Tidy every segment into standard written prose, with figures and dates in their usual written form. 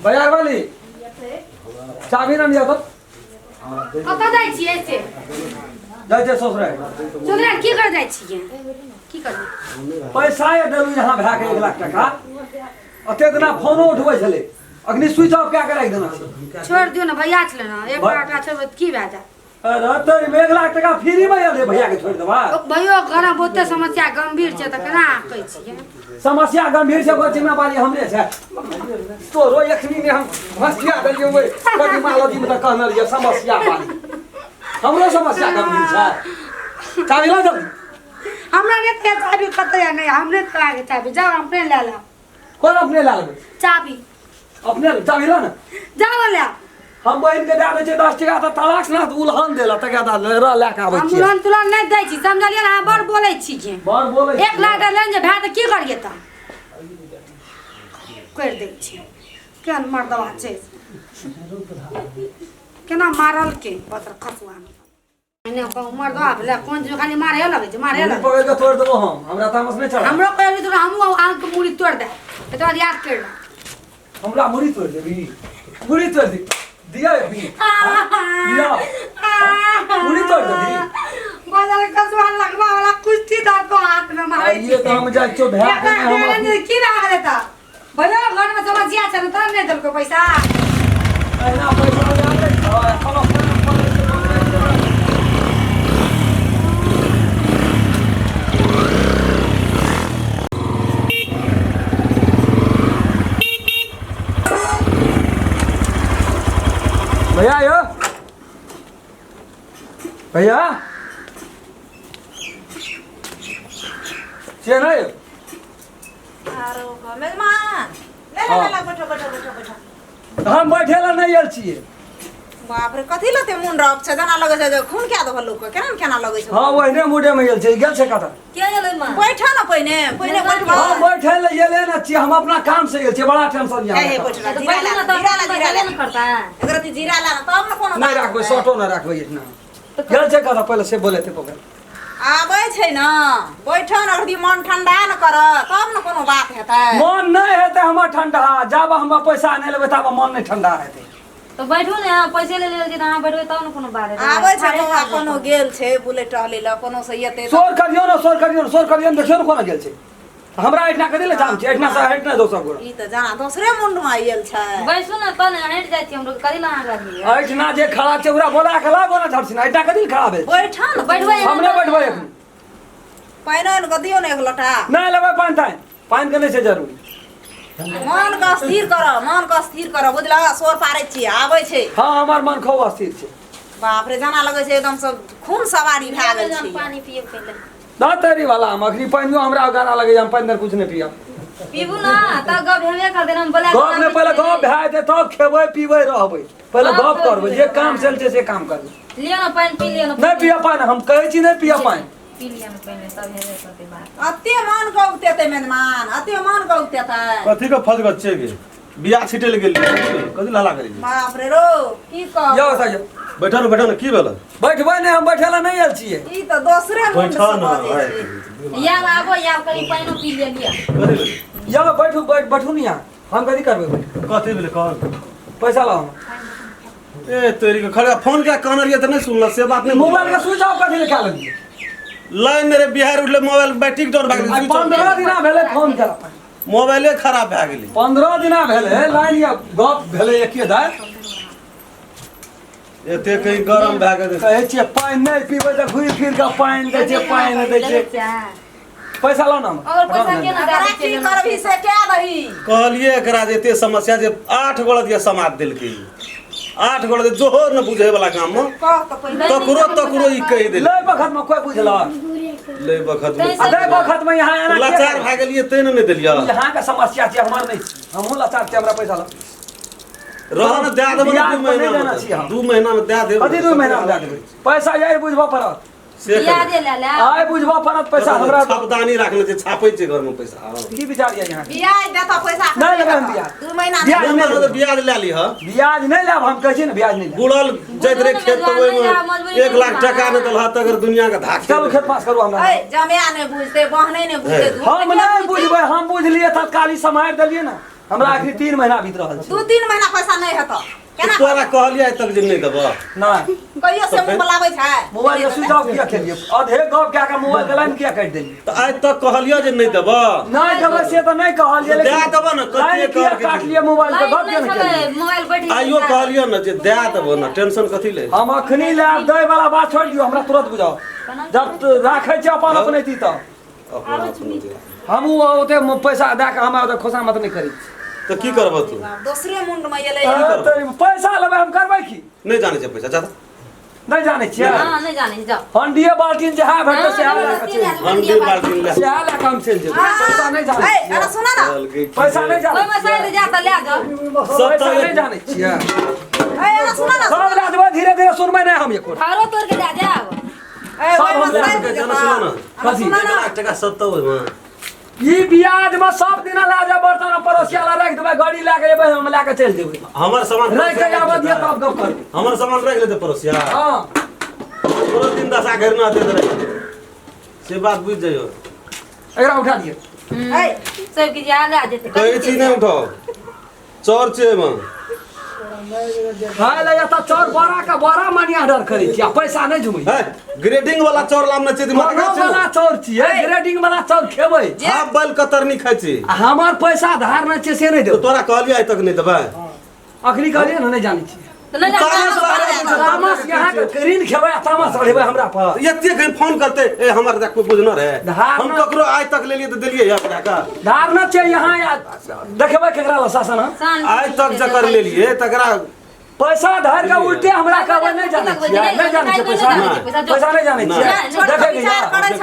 बाजार वाली चाबी ना दिया तो कतऽ जाइ छियै से जाइ छै ससुराल ससुराल की कर जाइ छियै की करबै पैसा ये देलू यहाँ भए के 1 लाख टका ओते दिना फोनो उठबै छलै अखनी स्विच ऑफ कए के राखि देना छै छोड़ि दियौ ने भैया छलै ने एक लाख टका छोड़बै तऽ की भए जायत अरे तोरी में 1 लाख टका फ्री में आयल भैया के छोड़ देबा भैयो घर में बहुते समस्या गंभीर छै तऽ केना कहै छियै समस्या गंभीर छै ओकर जिम्मेवारी हमरे छै तोरो एखनी ने हम भसिया देलियै ओहि कदीमा लदी में तऽ कहने रहियै समस्या वाली हमरो समस्या गंभीर छै चाबी ला जल्दी हमरा नहि तऽ चाबी कतऽ नहि हमरे तऽ आगे चाबी जाओ अपने लए लाओ कोन अपने ला लेबै चाबी अपने चाबी ला ने जाओ ले हम बहिन के दए दै छियै 10 टका तऽ तलाक ना तऽ उलहन देला तकर बाद रह लए के आबै हम छियै उलहन तुलहन नहि दै छी समझलियै ने अहाँ बड़ बोलै छी के बड़ बोलै 1 लाख लेन जे भए तऽ की करियै तऽ करि दै छी केहन मर्दवा छै केना मारल के बतर खसुआ एने मर्दवा भेलै कोन चीज खाली मारे लगै छै मारे मुड़ी लगै पकड़ि के तोड़ि देबो हम हमरा तामस नहि चढ़ा हमरो कहली तोरा हमहूँ अहाँके मुड़ी तोड़ि दे एतबा याद करि ले हमरा मुड़ी तोड़ि देबी मुड़ी तोड़ि दी दिया अभी दिया मुड़ी तोड़ि देबी बदल कसवा लगवा वाला कुश्ती दर को हाथ में मारे आइए तऽ हम जाइ छियौ भए के नहि हम की भए गेलै तऽ भैया घर में समस्या छै ने तब नहि देलको पैसा अहिना पैसा लए लै छौ, एखन अपन अपन भैया यो भैया छियै ने यौ आरो मेजमान ले ले ले ले बैठो बैठो बैठो बैठो हम बैठे ला नहि आयल छियै बाप रे कथी लते मोन रफ छै जेना लगै छै जे खून कए देबह लोकके केना ने केना लगै छै हँ ओहिने मुडे मे गेल छै गेल छै कतऽ के गेलै माँ बैठ ने पहिने पहिने बैठबह हम बैठे ला गेले ने छियै हम अपना काम से गेल छियै बड़ा टेंशन हे हे यऽ बैठ तऽ जीरा बैठू ला ने तब जीरा ला जीरा ला ने करता एकरा ती जीरा ला ने तब ने कोनो नहि बात राखबै हेतै। शर्टो नहि राखबै एहिठिना गेल छै कतऽ पहिले से बोले थे पकड़ आबै छै ने बैठ ने अभी मन ठंडा ने कर तब ने कोनो बात हेतै मन नहि हेतै हमर ठंडा जब हम पैसा नहि लेबै तब मन नहि ठंडा हेतै तऽ बैठू ने अहाँ पैसे ले लेल तऽ अहाँ बैठबै तब ने कोनो बात हेतै आबै छै बौआ कोनो गेल छै बुलै टहलै लए कोनो से एतै तऽ शोर करियौ ने शोर करियौ ने शोर करियौ ने देखियौ ने कोना गेल छै हमरा एहिठिना कथी लए जाम छै एहिठिना से हटि नहि दोसर गोरा ई तऽ जाना दोसरे मुंडमे आयल छै बैसू ने तब ने हटि जाइ छी हमरो कथी लए अहाँ रहलियै एहिठिना जे खड़ा छै ओकरा बोला के लाबो ने झटसिना एहिठिना कथी लए खड़ा भेल छै? बैठ ने बैठबै हम नहि बैठबै एखन पानि आनि कऽ दियौ ने एक लोटा नहि लेबै पानि तानि पानि के नहि छै जरूरी मन के स्थिर कर मन के स्थिर कर बुझलह शोर पारै छियै आबै छै हँ हमर मन खूब अस्थिर छै बाप रे जेना लगै छै एकदम सब खून सवारी भए गेल छै पानी पियब पहिले ना तेरी वाला हम अखनी पानियो हमरा गाना लगैया हम पानि कुछ नहि पियब पीबू ना तब गप हेबे करतै हम बोला गप नहि पहिले गप भए जेतै तब खेबै पीबै रहबै पहिले हँ, गप करबै जे काम चल छै से काम करबै लिअ ना पानि पी लिअ ना नहि पियब पानि हम कहै छी नहि पियब पानि पी लिअ ना पहिने तब हेबे करतै बात अते मन गौतेतै मेजमान अते मन गौतेतै कथी के फजगत छै गे बिया छिटै लए गेलियै कथी लहला करै छी बाप रे रो की कहब यौ साहब बैठल बैठल की भेल बैठबै नहि हम बैठे लए नहि आयल छियै ई तऽ दोसरे मुंड बैठल से ने बजै भाइ छै याब आबो याब कनि पानिओ पी लिअ लिअ कथी भेलै यौ बैठू बैठ बैठू ने यहाँ हम कथी करबै बैठ कथी भेलै कहल पैसा लाउ हमरा। ए तोरी के खड़ा फोन के कहने रहियै तऽ नहि सुनल से बात नहि मोबाइल के स्विच ऑफ कथी लए कए लेलियै लाइन रे बिहार उठले मोबाइल बैटरी डाउन भए आइ गेलै 15 दिना भेलै फोन केला मोबाइले खराब भए गेलै 15 दिना भेलै लाइन या गप भेलै एके दाय एते कहीं गरम भए गेलै कहै छियै पानि नहि पीबै तऽ घुरि फिर कऽ पानि दै छै पानि दै छै पैसा लाउ ने और पैसा केना दए एकरा दै की छियै करबही से कए दही कहलिए एकरा जे एते समस्या जे 8 गोड़ा दिया समाज देलकै 8 गोड़ा जे जोहो न बुझे वाला काम में कह तऽ पहिले तकरो तकरो ई कहि देल लै बखत में कोई बुझलक ले बखत में आ दै बखत में यहाँ एना लाचार भए गेलिए तै ने नहि देलियै यहाँ के समस्या छै हमर नहि छै हमहूँ लाचार छी हमरा पैसा लाउ रह ने दए देबै बियाह ने दू पर नहि महीना देना में छी हम। 2 महीना में दए देब कथी 2 महीना में दए देबै पैसा यही बुझबऽ पड़त से बियाह ले ले आइ बुझबऽ पड़त पैसा हमरा छापदानी राखने छै छापै छै घरमे पैसा की विचार यऽ यहाँ बियाज देतऽ पैसा नहि लेबै हम बियाज। 2 महीना बियाज नहि नहि तऽ ब्याज लए लिह ब्याज नहि लेब हम कहै छी ने ब्याज नहि लेब बुड़ल जाइत रहे खेत तऽ ओहिमे 1 लाख टका नहि देलह तगर दुनिया के धाक चलू खेत पास करू हमरा ऐ जमाया नहि बुझतै बहने नहि बुझतै हम नहि बुझबै हम बुझलियै तत्काली सम्हारि देलियै ने हमरा अखनी 3 महीना बीत रहल छै। 2-3 महीना पैसा नहीं हेतौ केना? तोरा कहलियै आइ तक जे नहि देबह। नहीं कहियो से मुंह बोलाबै छै? मोबाइल के स्विच ऑफ किया केलियै? आधे गप कए के मोबाइल के लाइन किया काटि देलियै? तऽ आइ तक कहलियै जे नहि देबह। नहीं देबै से तऽ नहीं कहलियै, दए लेकिन देबह ने, कते लाइन किया कहलकै काटलियै मोबाइल के? लाइन गप किया नहि नहि छलै केलियै? मोबाइल बैठ गेल। आइयो कहलियै ने जे दए देबह ने, टेंशन कथी ले? हम अखनी लए दै वाला बात छोड़ि दियौ, हमरा तुरंत बुझाउ। जब राखै छै अपन अपनैती तऽ हमहूँ ओते पैसा दए कऽ हमरा ओते खोसामत नहि करै छी। तऽ की करबह तू? दोसरे मुंड में एलै। तऽ पैसा लेबै हम करबै की? नहि जानै छै पैसा जादा नहि जानै छियै? हाँ नहीं जाने जाओ। हंडिये बाल्टीन जहाँ भेटतै सएह लए कऽ चलि जेबै। हंडी बाल्टीन ले सएह लए कऽ हम चलि जेबै। पैसा नहि जानै ए छियै। अरे सुना ना। पैसा नहि जानै ओहिमे साइड जा तऽ लए जाओ। पैसा नहि जानै छियै। ए अरे सुना ना। सब लए जेबै धीरे धीरे, सुनबै नहि हम एको। घरो तोड़ के लए जाओ। ए सब हम लए ओहिमे जेबै। साइड सुना ना। कथी? सुना ना। 1 लाख टका सत्ता ओहिमे ई ब्याज में सब दिना लए जाए बर्तन पड़ोसिया लए राखि देबै, गाड़ी लए कऽ एबै हम लए कऽ चलि जेबै। हमर सामान राखि कऽ आबऽ दिअ तब गप करबै। हमर सामान राखि लेतै पड़ोसिया। हाँ तोरो दिन दशा घर ना देते रहे से बात बुझि जाइयो। एकरा उठा दिअ। ए सब किछु यहाँ लए जेतै। कहै छी नहि उठाओ, चोर छियै एहिमे। हाँ ले एतऽ चौर बोरा के बोरा मनी ऑर्डर करै छी आ पैसा नहि जुमै। है ग्रेडिंग वाला चोर लामने छै दिमाग कोनो छै वाला चौर छियै, ग्रेडिंग वाला चौर खेबै। हाफ बैल कतरनी खाइ छी। आ हमर पैसा धार नहि छै से नहि तऽ देबै। तोरा कहलियै आइ तक नहि देबै? अखनी कहलियै ने नहि जानै छियै। तऽ नहि जाने तामस जाओ। तामस यहाँ के ऋण खेबै आ तामस चढ़ेबै हमरा पर? एते कहीं फोन करते ए हमर देख कोई बुझना रहे। धार हम ना- ककरो आइ तक लेलियै तऽ देलियै या ओकरा के? धार न छै यहाँ या देखेबै केकरा लग शासन हम? आइ तक जकर लेलियै तकरा पैसा धर के उल्टे हमरा कहबै नहि जानै छियै, नहि जानै छियै पैसा, पैसा नहि जानै छियै। छोड़ देखै के विचार या करै छ।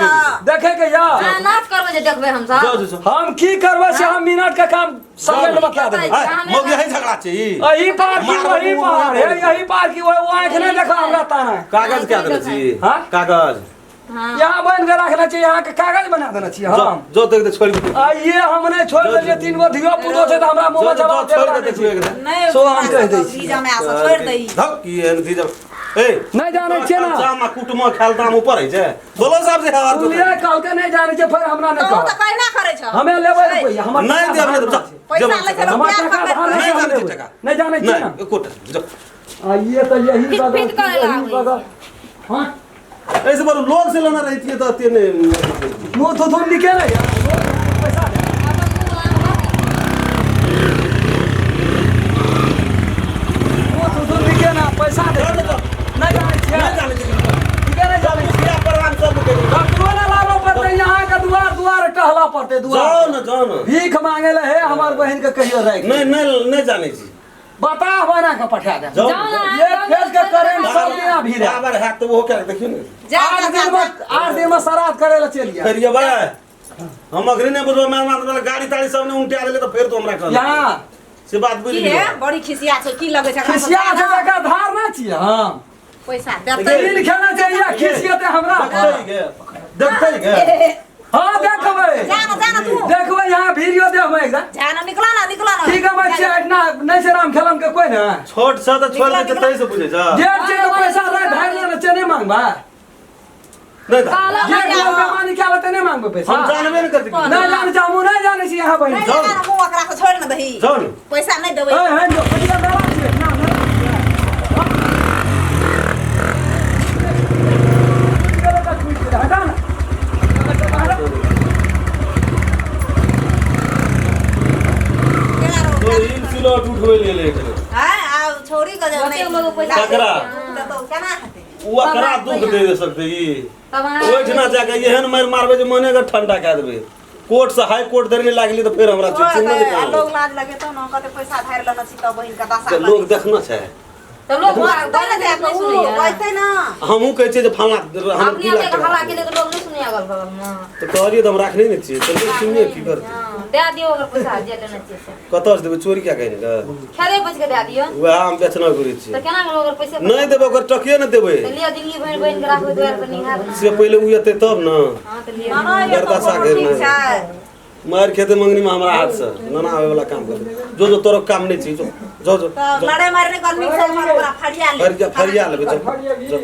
देखै के या हाँ, नाच करबै जे देखबै हम सब। जाओ जाओ। हम की करबै से हम मिनट के काम सेकंड में कए देबै। है मौगी है झगड़ा छै ई। एही पार की वही पार हे, यही पार की वही, आँखि नहि देखा हमरा ताना। कागज क्या देने छी? हाँ? कागज हाँ यहाँ बन के रखने छी, यहाँ के कागज बना देने छी हम। जो देख दे छोड़ के आइए हम नहि छोड़ि देलियै, 3 गो धियो पुतो छै तऽ हमरा मुँह में जो जवाब छोड़ देबे के नहि देखियो छै। एक दिन। नहीं सो हम कहि दै छी। धीजा में आसा छोड़ दही। धक की एहन धीजा ए नहि जानै छियै ने। जामा कुटुमा खायल दाम ऊपर होइ छै। बोलो साहब जे हवा सुनलियै कहलकै नहि जानै छै, फेर हमरा नहि तू कहब। तऽ कहिना करै छ। हमे लेबै रुपैआ, हमर नहि टका देब, नहि धार देब, छै। पैसा लै छै हमर प्यार टका पकड़ धार नहि नहि जानै देबै। छी टका। नहि जानै छियै नहि ने। एकोटा जो आइए तऽ यही फिट- बगल फिट करै यही लागै। बगल। हाँ ऐसे बरो लोग से लेना रहती है तो अते नहीं। मुँह थुथुन निके नहीं यार, पैसा दे। मुँह थुथुन निके ना पैसा दे। नहीं जानै छियै। नहि जानै छी। निके नहीं जानै छियै। मुखिया प्रधान सब के ककरो ना लाबऽ पड़तै, यहाँ के दुआर दुआर टहलऽ पड़तै दुआर। जाओ न जाओ न। भीख मांगे ले हे हमर बहिन के कहियो राखि। नहीं नहीं नहीं जानै छी। बता बना के पठा दे। जाओ जाओ ना। ये फेस के करेंट सब दिना भीड़ है। बराबर है तो वो क्या देखियो ने। जा 8 जा दिन जा में 8 दिन में श्राद्ध करे ला चलि फिर ये भाई हम अखनी नहीं बुझबो, मार मार वाला गाड़ी ताड़ी सब ने उल्टा देले तो फिर तो हमरा कहल। यहाँ से बात बुझ की लियो। हे बड़ी खिसिया छै की लगै छै? खिसिया छै तकर धार ना छियै हम। पैसा देतै। ऋण खेना चाहिए खिसियते हमरा। देखतै के देखतै के हाँ देखबै। जा ना जा ना तू। देखबै यहाँ वीडियो देखबै एकदम। जा ना निकला ना निकला ना। की कमै छियै एतना नहि छै राम खेलन के कोइ ने। छोट छ त छोड़ दे तै से बुझै छ। जेठ छै तऽ पैसा राय धार लेने छै नहि मांगबा। नहीं दा। काला जेठ लोग बेमानी क्या लेतै नहि मांगबै पैसा। हम जानबे नहीं करते। नहि जानै छै, हमहूँ नहि जानै छी यहाँ बहिन। नहीं जा ना मुंह ओकरा के छोड़ ना दही। जाओ न। पैसा नहीं देबै। ए हे जो पटिया मेला छियै ना मेला छियै। हटा ना। तो रील सिलौट उठबै ले ले एकरे। हां आ छोरी के जे नहीं ओतेक लोग पैसा ककरा? देतौ केना हेतै? उ अकरा दुख दे दे सकते ई। तब अहाँ ओहिठिना जाके एहन मारि मारबै जे मने के ठंडा कए देबै। कोर्ट से हाई कोर्ट धरि लागली तऽ फेर हमरा छोड़ चिन्ह के, नहि आ करब। लोग लाज लगेतौ न कते पैसा धारि लेने छी तऽ बहिन के दशा तऽ लोग देखना छै। तब लोग बजतै ने नहीं जाके उ सुनैया। बजतै न। हमहूँ कहै छियै जे फलाना हम अपने की लाख अपने टका हल्ला केले तऽ लोग नहीं सुनैया अगल बगल में। तऽ कहलियै तऽ हम राखने नहि छियै तऽ लोग सुनिये की करतै। हाँ, दए दियौ ओकर पैसा जे लेने छियै से। कतऽ से देबै चोरी किया कहि कऽ? खेरे बचि के दए दियौ। वएह हम बेचना घुरै तऽ छियै। केना ओकर पैसा नहि देबै ओकर टके नहि देबै। तऽ लिअ जिंदगी भरि बहिन के राखबै दुआरि पर निहार ने। से पहिले उ एतै तब ने। हाँ तऽ लिअ। ना ना ये तो गर्दशा कोनो घेरने ठीक छै। मारि खेतै मंगनी में हमरा हाथ से नाना आबै वाला काम कर। जो जो तोरो काम नहीं छी जो जो जो तऽ लड़ाई मारने के नीक से ओकरा फरिया ले। फरिया फरिया लेबै जो जो।